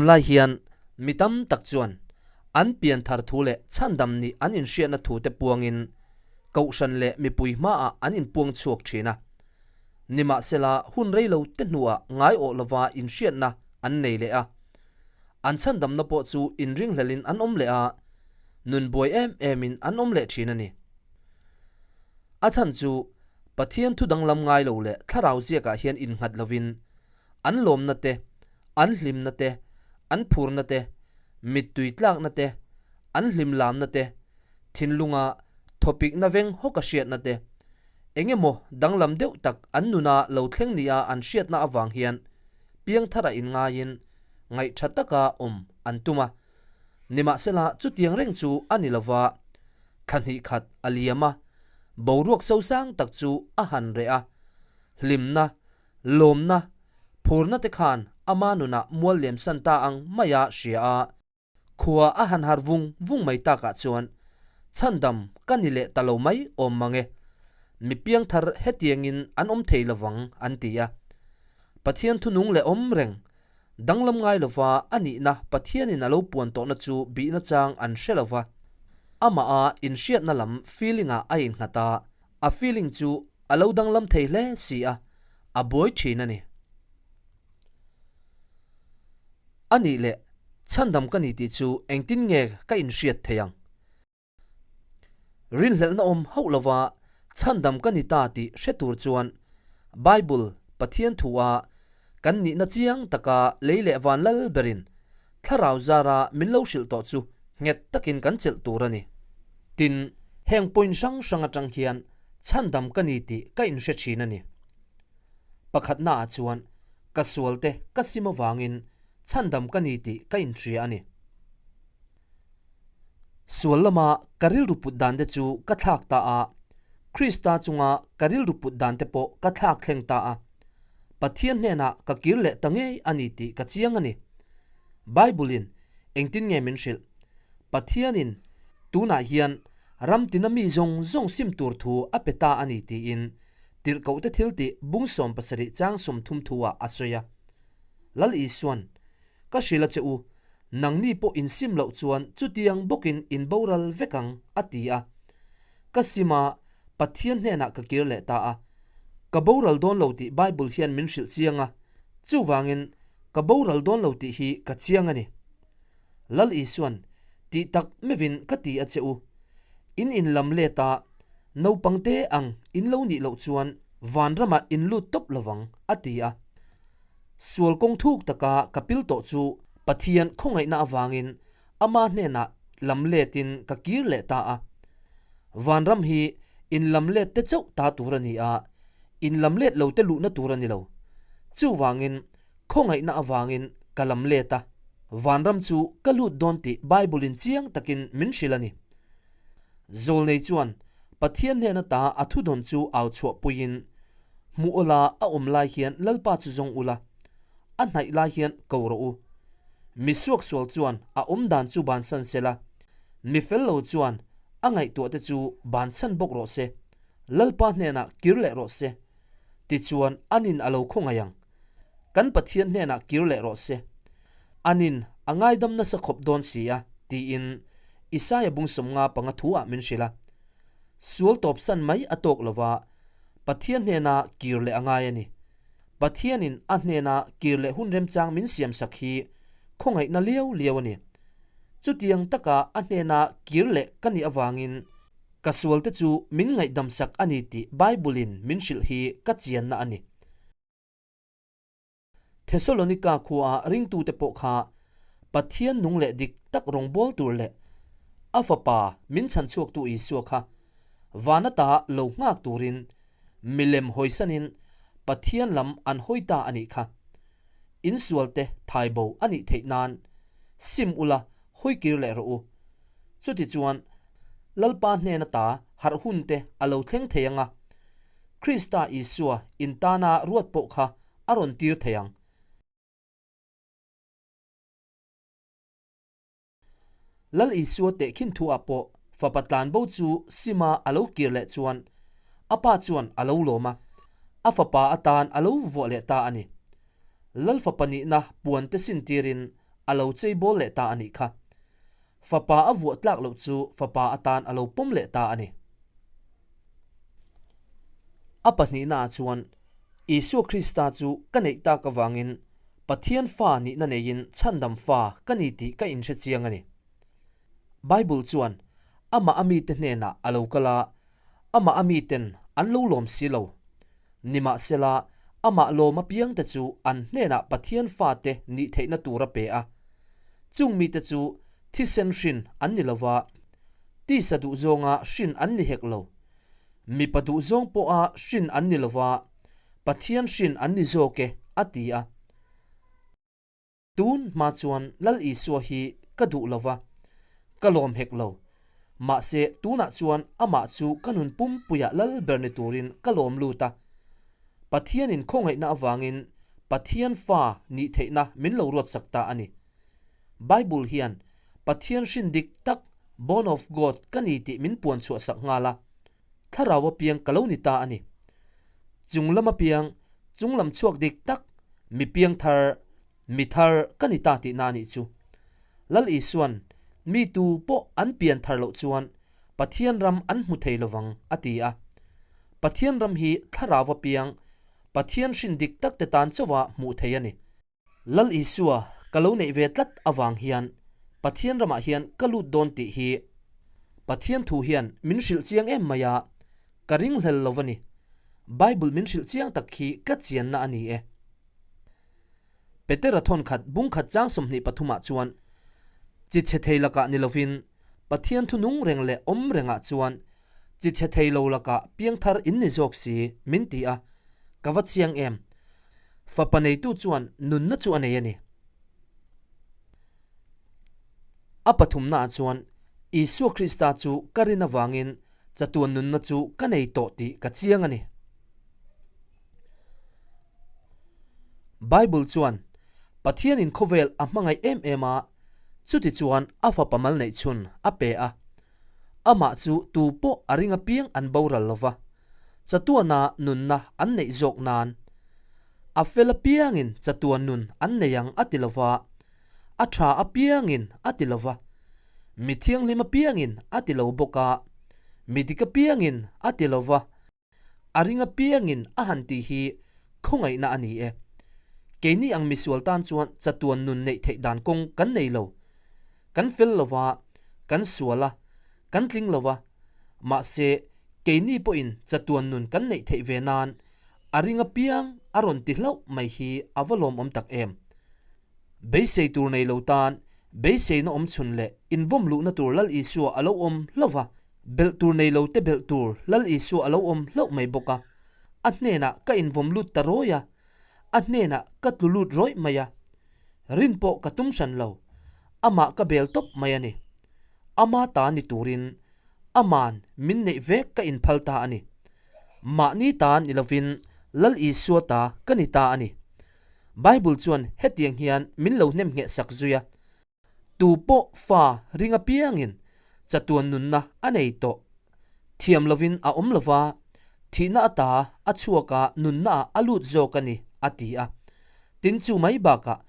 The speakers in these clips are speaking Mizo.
Tunlai hian mi tam tak chuan an pian thar thu leh chhandam nih an inhriatna thute puangin kohhran leh mipui hmaah an inpuang chhuak thin a. Nimahsela hun rei lo te hnuah ngaiawh lova inhriatna an nei leh a. An chhandamna pawh chu inringhlelin an awm leh a, nun buai em emin an awm leh thin a ni. A chhan chu Pathian thu danglam ngai lo leh thlarau ziakah hian innghat lovin an lawmna te, an hlimna te, an phurna te, mittui tlakna te, an hlimlamna te, thinlunga thawpikna veng hawka hriatna te, eng emaw danglam deuh tak an nuna lo thleng nia an hriatna avang hian piangthara inngaiin ngaihtha taka awm an tum a. Nimahsela chutiang reng chu a ni lova, thla hnih khat a liam a, boruak sosang tak chu a han reh a, hlimna, lawmna, phurna te khan ama nunah mual lem san ta ang maia hria a, khua a han har vung vung mai takah chuan chhandam ka ni leh ta lo mai awm mang e, mi piangthar hetiangin an awm thei lovang an ti a. Pathian thunung leh awm reng Danglam ngai lova a nihna Pathianin a lo puan tawhna chu bihna chang an hre lova, amah a inhriatna lam feeling-ah a innghat a, a feeling chu a lo danglam thei hle si a, a buai thin a ni. A nih leh chhandam ka ni tih chu engtin nge ka inhriat thei ang? Rinhlelhna awm hauh lova chhandam ka ni ta tih hre tur chuan Bible, Pathian thua kan nihna chiang taka lei leh van lal berin thlarau zara min lo hrilh tawh chu nghet takin kan chelh tur a ni. Tin, heng point hrang hrang atang hian chhandam ka ni tih ka inhre thin a ni. Pakhatnaah chuan ka sualte ka sim avangin chhandam ka ni tih ka inhria a ni. Sual lama ka rilru put dan te chu ka thlak ta a, Krista chunga ka rilru put dan te pawh ka thlak thleng ta a. Pathian hnenah ka kir leh ta ngei a ni tih ka chiang a ni. Bible-in engtin nge min hrilh? Pathianin tunah hian ram tina mi zawng zawng sim tur thu a pe ta a ni tiin Tirhkohte thiltih bung 70 chang 30 thu-ah a sawi a. Lal Isuan, Ka hrilh a che u, nangni pawh in sim loh chuan chutiang bawkin in boral vek ang, a ti a. Ka sim a, Pathian hnenah ka kir leh ta a. Ka boral dawn lo tih Bible hian min hrilh chiang a, chuvangin ka boral dawn lo tih hi ka chiang a ni. Lal Isuan, Tih tak meuhin ka ti a che u. In inlam let a, naupangte ang in lo nih loh chuan vanramah in lut tawp lovang, a ti a. Sual kawng thuk taka ka pil tawh chu Pathian khawngaihna avangin ama hnenah lam letin ka kir leh ta a. Vanram hi in lam let te chauh ta tur a ni a, in lam let lo te luhna tur a ni lo. Chuvangin khawngaihna avangin ka lam let a, vanram chu ka lut dawn tih Bible-in chiang takin min hrilh a ni. Zawlnei chuan Pathian hnena ta a thudawn chu au chhuahpuiin, Hmuh awla a awm lai hian Lalpa chu zawng ula, a hnaih lai hian ko rawh u. Mi suaksual chuan a awm dan chu bansan sela, mi fel lo chuan a ngaihtuahte chu bansan bawk rawh se, Lalpa hnenah kir leh rawh se. Tichuan anin a lo khawngaih ang. Kan Pathian hnenah kir leh rawh se. Anin a ngaidam nasa khawp dawn si a, tiin Isaia bung 55 thu ah min hrilh a. Sual tawpsan mai a tawk lova, Pathian hnena kir leh a ngai a ni. Pathianin a hnena kir leh hun remchang min siamsak hi khawngaihna liau liau a ni. Chutiang taka a hnena kir leh ka nih avangin ka sualte chu min ngaihdamsak a ni tih Bible-in min hrilh hi ka chianna a ni. Thesalonika khuaah ringtute pawh kha Pathian nung leh dik tak rawngbâwl tur leh a Fapa min chhanchhuaktu Isua kha van ata lo nghak turin milem hawisanin Pathian lam an hawi ta a nih kha. Insualte thaibo a nih theih nan sim ula hawikir leh rawh u. Chutichuan Lalpa hnen ata harh hunte a lo thleng thei ang a, Krista Isua intana ruat pawh kha a rawn tir thei ang. Lal Isua tehkhin thuah pawh fapa tlanbo chu sima a lo kir leh chuan a pa chuan a lo lawm a, a fapa atan a lo vuah leh ta a ni. Lal fapa nihna puan te sin tirin a lo cheibawl leh ta a nih kha. Fapa a vuah tlak loh chu fapa atan a lo pawm leh ta a ni. A pahnihnaah chuan Isua Krista chu ka neih tak avangin Pathian fa nihna neiin chhandam fa ka ni tih ka inhre chiang a ni. Bible chuan amah a mite hnenah a lo kal a, amah a miten an lo lawm si lo. Nimahsela, amah lawm apiangte chu an hnenah Pathian fate nih theihna tur a pe a. Chung mite chu thisen hrin an ni lova, tisa duhzawnga hrin an ni hek lo. Mipa duhzawng pawha hrin an ni lova, Pathian hrin an ni zawk e, a ti a. Tun hma chuan Lal Isua hi ka duh lo va, ka lawm hek lo. Mahse, tunah chuan amah chu ka nun pumpuiah lal ber ni turin ka lawm lut a. Pathianin khawngaihna avangin Pathian fa nih theihna min lo ruatsak ta a ni. Bible hian Pathian hrin dik tak, Born of God, ka ni tih min puan chhuahsak nghal a. Thlarau apiang ka lo ni ta a ni. Chung lam apiang, chung lam chhuak dik tak, mi piang thar, mi thar ka ni ta tihna a nih chu. Lal Isua'n mi tu pawh an pian thar loh chuan Pathian ram an hmu thei lovang a ti a. Pathian ram hi thlarau apiang, Pathian hrin dik tak te tan chauha hmuh thei a ni. Lal Isua ka lo neih ve tlat avang hian Pathian ramah hian ka lut dawn tih hi Pathian thu hian min hrilh chiang em mai a, ka ringhlel lo a ni. Bible min hrilh chiang tak hi ka chianna a ni e. Petera thawnkhat bungkhat chang 23 ah chuan chi chhe thei lakah ni lovin Pathian thu nung reng leh awm rengah chuan chi chhe thei lo lakah piangthar in ni zawk si min ti a, ka va chiang em. Fapa neitu chuan nunna chu a nei a ni. A pathumnaah chuan Isua Krista chu ka rin avangin chatuan nunna chu ka nei tawh tih ka chiang a ni. Bible chuan Pathianin khawvel a hmangaih em em a, chutichuan a fapa mal neih chhun a pe a. Amah chu tu pawh a ring apiang an boral lo va, chatuana nunna an neih zawk nan. A fel apiangin chatuan nun an nei ang a ti lo va, a tha apiangin a ti lo va, mi thianghlim apiangin a ti lo bawk a, mi dik apiangin a ti lo va, A ring apiangin a han tih hi khawngaihna a ni e. Keini ang misual tan chuan chatuan nun neih theih dan kawng kan nei lo. Kan fel lo va, kan sual a, kan tling lo va. Mahse, keini pawhin chatuan nun kan neih theih ve nan a ring apiang a rawn ti hlauh mai hi a va lawmawm tak em. Beisei tur nei lo tan beiseina awm chhun leh invawm luhna tur Lal Isua a lo awm hlauh va, Belh tur nei lo te belh tur Lal Isua a lo awm hlauh mai bawk a. A hnenah ka invawm lut ta rawi a, a hnenah ka tlu lut rawih mai a. Rin pawh ka tum hran lo, amah ka bel tawp mai a ni. Ama ta ni turin aman min neih vek ka inphal ta a ni. Mahni ta ni lovin Lal Isua ta ka ni ta a ni. Bible chuan hetiang hian min lo hnemngheh sak zui a. Tu pawh fa ring apiangin chatuan nunna a nei tawh. Thiam lovin a awm lova, thihna ata a chhuak a nunna ah a lut zawk a ni, a ti a. Tin chu mai bakah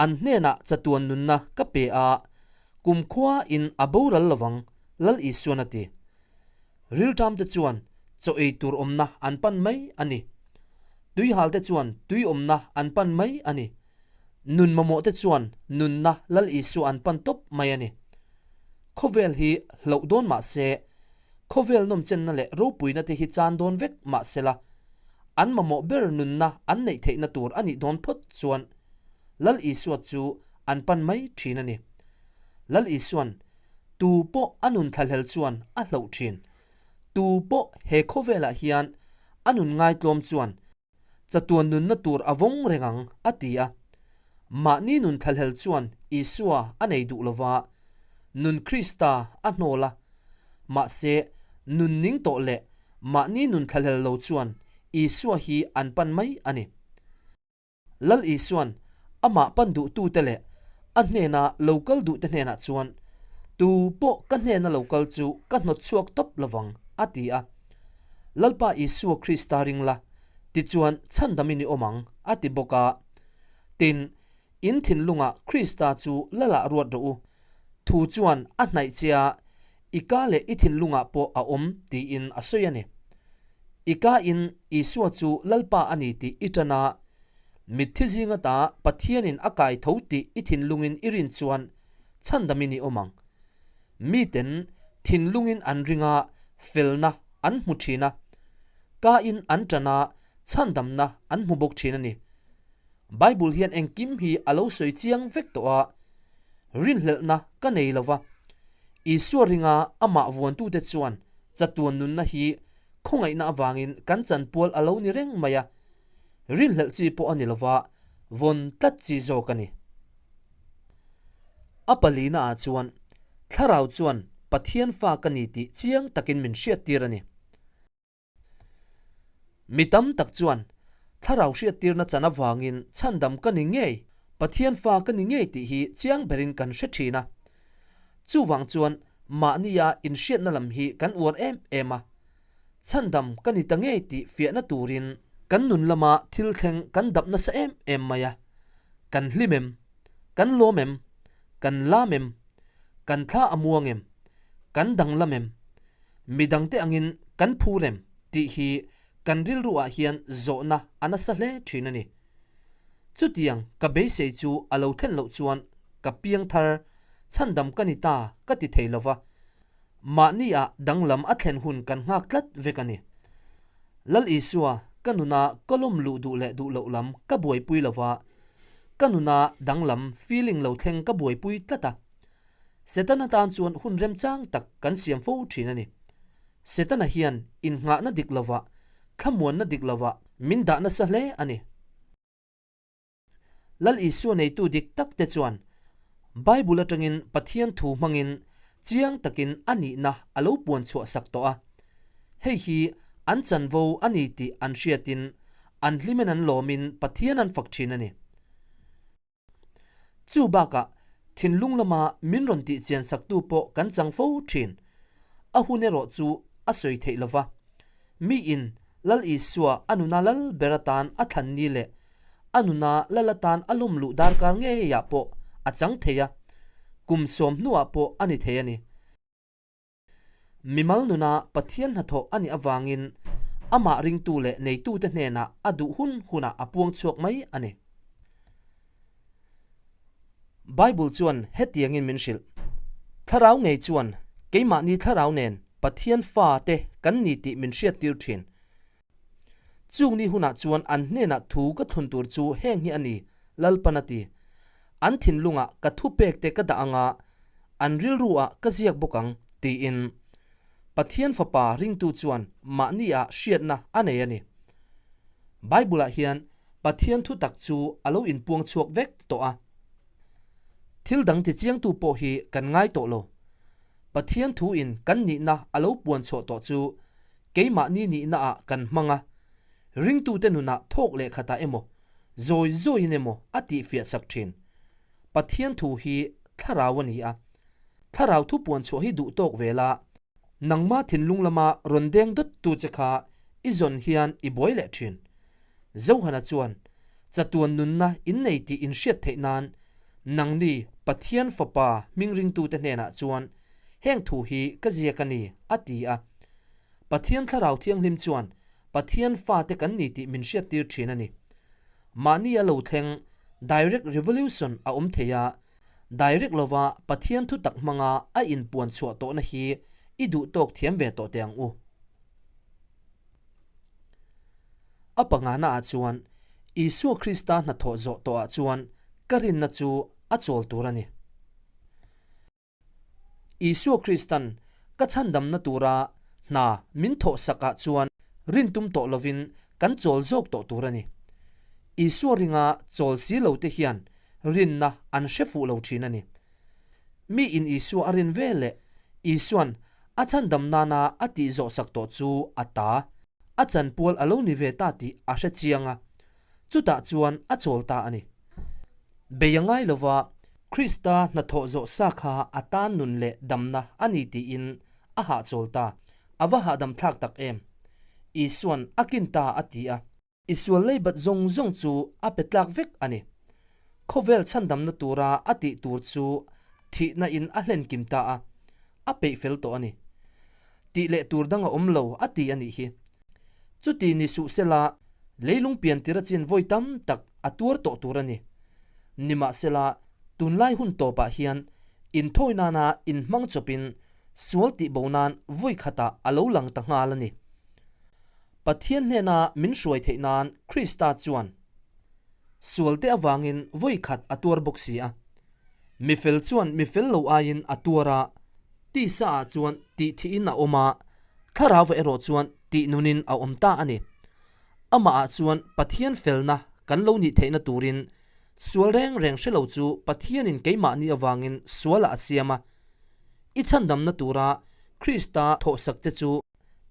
an hnenah chatuan nunna ka pe a, kumkhua in a boral lovang, Lal Isuan a ti. Rilṭamte chuan chaw ei tur awmna an pan mai a ni. Tuihalte chuan tui awmna an pan mai a ni. Nun mamawhte chuan nunna Lal Isua an pan tawp mai a ni. Khawvel hi hlauh dawn mah se, khawvel nawmchenna leh ropuina te hi chan dawn vek mah sela, an mamawh ber nunna an neih theihna tur a nih dawn phawt chuan Lal Isua chu an pan mai thin a ni. Lal Isua'n Tu pawh a nun thlahlel chuan a hloh thin. Tu pawh he khawvelah hian a nun ngaitlawm chuan chatuan nunna tur a vawng reng ang, a ti a. Mahni nun thlahlel chuan Isua a nei duh lova, nun Krista a hnawl a. Mahse, nun ning tawh leh mahni nun thlahlel lo chuan Isua hi an pan mai a ni. Lal Isua'n amah pan duhtute leh a hnena lo kal duhte hnenah chuan, Tu pawh ka hnena lo kal chu ka hnawt chhuak tawp lovang, a ti a. Lalpa Isua Krista ring la, tichuan chhandamin i awm ang, a ti bawk a. Tin, In thinlungah Krista chu lalah ruat rawh u. Thu chuan a hnaih che a, i ka leh i thinlungah pawh a awm tiin a sawi a ni. I ka in Isua chu Lalpa a ni tih i ṭan a, mitthi zinga ta Pathianin a kai tho tih i thinlungin i rin chuan chhandamin i awm ang. Miten thinlungin an ring a, felna an hmu ṭhin a, ka in an ṭan a, chhandamna an hmu bawk ṭhin a ni. Bible hian engkim hi a lo sawi chiang vek tawh a, rinhlelhna ka nei lo va. Isua ringa amah vuantute chuan chatuan nunna hi khawngaihna avangin kan chanpual a lo ni reng mai a, rinhlelh chi pawh a ni lo va, vawn tlat chi zawk a ni. A palina ah chuan Thlarau chuan Pathian fa ka ni tih chiang takin min hriattir a ni. Mi tam tak chuan thlarau hriattirna chan avangin chhandam ka ni ngei, Pathian fa ka ni ngei tih hi chiang berin kan hre thin a. Chuvang chuan mahnia inhriatna lam hi kan uar em em a. Chhandam ka ni ta ngei tih fiahna turin kan nun lama thil thleng kan dap nasa em em mai a. Kan hlim em? Kan lawm em? Kan lam em? Kan thla a muang em? Kan danglam em? Midangte angin kan phur em tih hi kan rilruah hian zawhna a nasa hle thin a ni. Chutiang ka beisei chu a lo thlen loh chuan ka piang thar, chhandam ka ni ta ka ti thei lova, mahnia danglam a thlen hun kan nghak tlat vek a ni. Lal Isua, ka nuna ka lawm luh duh leh duh loh lam ka buaipui lova, ka nuna danglam feeling lo thleng ka buaipui tlat a. Setana tan chuan hun remchang tak kan siam fo thin a ni. Setana hian innghahna dik lovah, thlamuanna dik lovah min dah nasa hle a ni. Lal Isua neitu dik tak te chuan Bible atangin Pathian thu hmangin chiang takin a nihna a lo puan chhuah sak tawh a. Hei hi an chanvo a ni tih an hriatin an hlimin an lawmin Pathian an fak thin a ni. Chu bakah thinlung lama min rawn tih chian saktu pawh kan chang fo thin. A hun erawh chu a sawi theih lova. Miin Lal Isua a nuna lal ber atan a thlan ni leh a nuna lal atan a lawm luh darkar ngeiah pawh a chang thei a, kum sawm hnuah pawh a ni thei a ni. Mimal nuna Pathian hnathawh a nih avangin amah ringtu leh neitute hnenah a duh hun hunah a puang chhuak mai a ni. Bible chuan hetiangin min hrilh, Thlarau ngei chuan keimahni thlarau nen Pathian fate kan ni tih min hriattir thin. Chung ni hunah chuan an hnenah thu ka thlun tur chu heng hi a ni, Lalpan a ti. An thinlungah ka thupekte ka dah anga an rilruah ka ziak bawk ang, tiin. Pathian Fapa ringtu chuan mahniah hriatna a nei a ni. Bible-ah hian Pathian thutak chu a lo inpuang chhuak vek tawh a. Thil dang tichiangtu pawh hi kan ngai tawh lo. Pathian thuin kan nihna a lo puan chhuah tawh chu keimahni nihnaah kan hmang a, ringtute nunah thawk leh khatah emaw, zawi zawiin emaw a tihfiah sak thin. Pathian thu hi thlarau a ni a, thlarau thu puan chhuah hi duh tawk ve la, nangma thinlung lama rawn deng dawttu che kha i zawn hian i buai leh thin. Johana chuan, Chatuan nunna in nei tih in hriat theih nan nangni Pathian Fapa hming ringtute hnenah chuan heng thu hi ka ziak a ni, a ti a. Pathian Thlarau Thianghlim chuan Pathian fate kan ni tih min hriattir thin a ni. Mahni a lo thleng direct revolution a awm thei a, direct lova Pathian thutak hmanga a inpuan chhuah tawhna hi i duh tawk thiam ve tawh teh ang u. A pangana ah chuan Isua Krista hnathawh zawh tawhah chuan ka rinna chu a chawl tur a ni. Isua Kristan ka chhandamna tura hna min thawhsak ah chuan rin tum tawh lovin kan chawl zawk tawh tur a ni. Isua ringa chawl si lo te hian rinna an hre fuh lo thin a ni. Mi in Isua a rin ve leh Isuan a chhandam nana a tih zawhsak tawh chu a ta, a chanpual a lo ni ve ta tih a hre chiang a, chutah chuan a chawl ta a ni. Bei a ngai lova, Krista hnathawh zawh sa kha a tan nun leh damna a ni tiin a hahchawl ta. A va hahdam thlak tak em! Isuan a kin ta a ti a. I sual leibat zawng zawng chu a pe tlak vek a ni. Khawvel chhandamna tura a tih tur chu thihna in a hlen kim ta a, a peih fel tawh a ni. Tih leh tur dang a awm lo a ti a nih hi. Chuti ni suh sela, leilung pian tir a chin vawi tam tak a tuar tawh tur a ni. Nimahsela, tunlai hun tawpah hian inthawi nana inhmang chawpin sual tihbo nan vawi khatah a lo lang ta nghal a ni. Pathian hnena min hruai theih nan Krista chuan sualte avangin vawi khat a tuar bawk si a. Mi fel chuan mi fel lo aiin a tuar a, tisa ah chuan tih thihin a awm a, thlarauva erawh chuan tih nunin a awm ta a ni. Amah ah chuan Pathian felna kan lo nih theihna turin sual reng reng hre lo chu Pathianin keimahni avangin sualah a siam a, i chhandamna tura Krista thawhsak che chu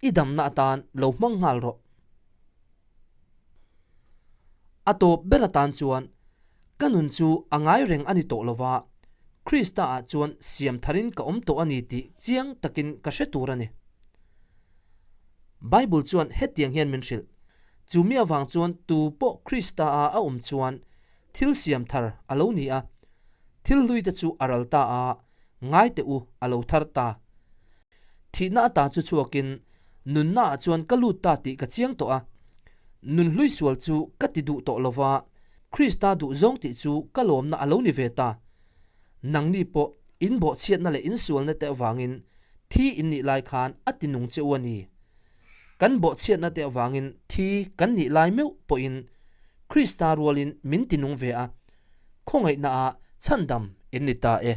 i damna atan lo hmang nghal rawh. A tawp ber atan chuan ka nun chu a ngai reng a ni tawh lo va, Krista ah chuan siam tharin ka awm tawh a ni tih chiang takin ka hre tur a ni. Bible chuan hetiang hian min hrilh, Chu mi avang chuan tu pawh Krista ah a awm chuan thil siam thar a lo ni a, thil hlui te chu a ral ta a, ngai teh u a lo thar ta. Thihna ata chu chhuakin nunna ah chuan ka lut ta tih ka chiang tawh a, nun hlui sual chu ka ti duh tawh lova, Krista duh zawng tih chu ka lawmna a lo ni ve ta. Nangni pawh in bawhchhiatna leh in sualna te avangin thi in nih lai khan a ti nung che u a ni. Kan bawhchhiatna te avangin thi kan nih lai meuh pawhin Krista rualin min ti nung ve a, khawngaihna ah chhandam in ni ta e.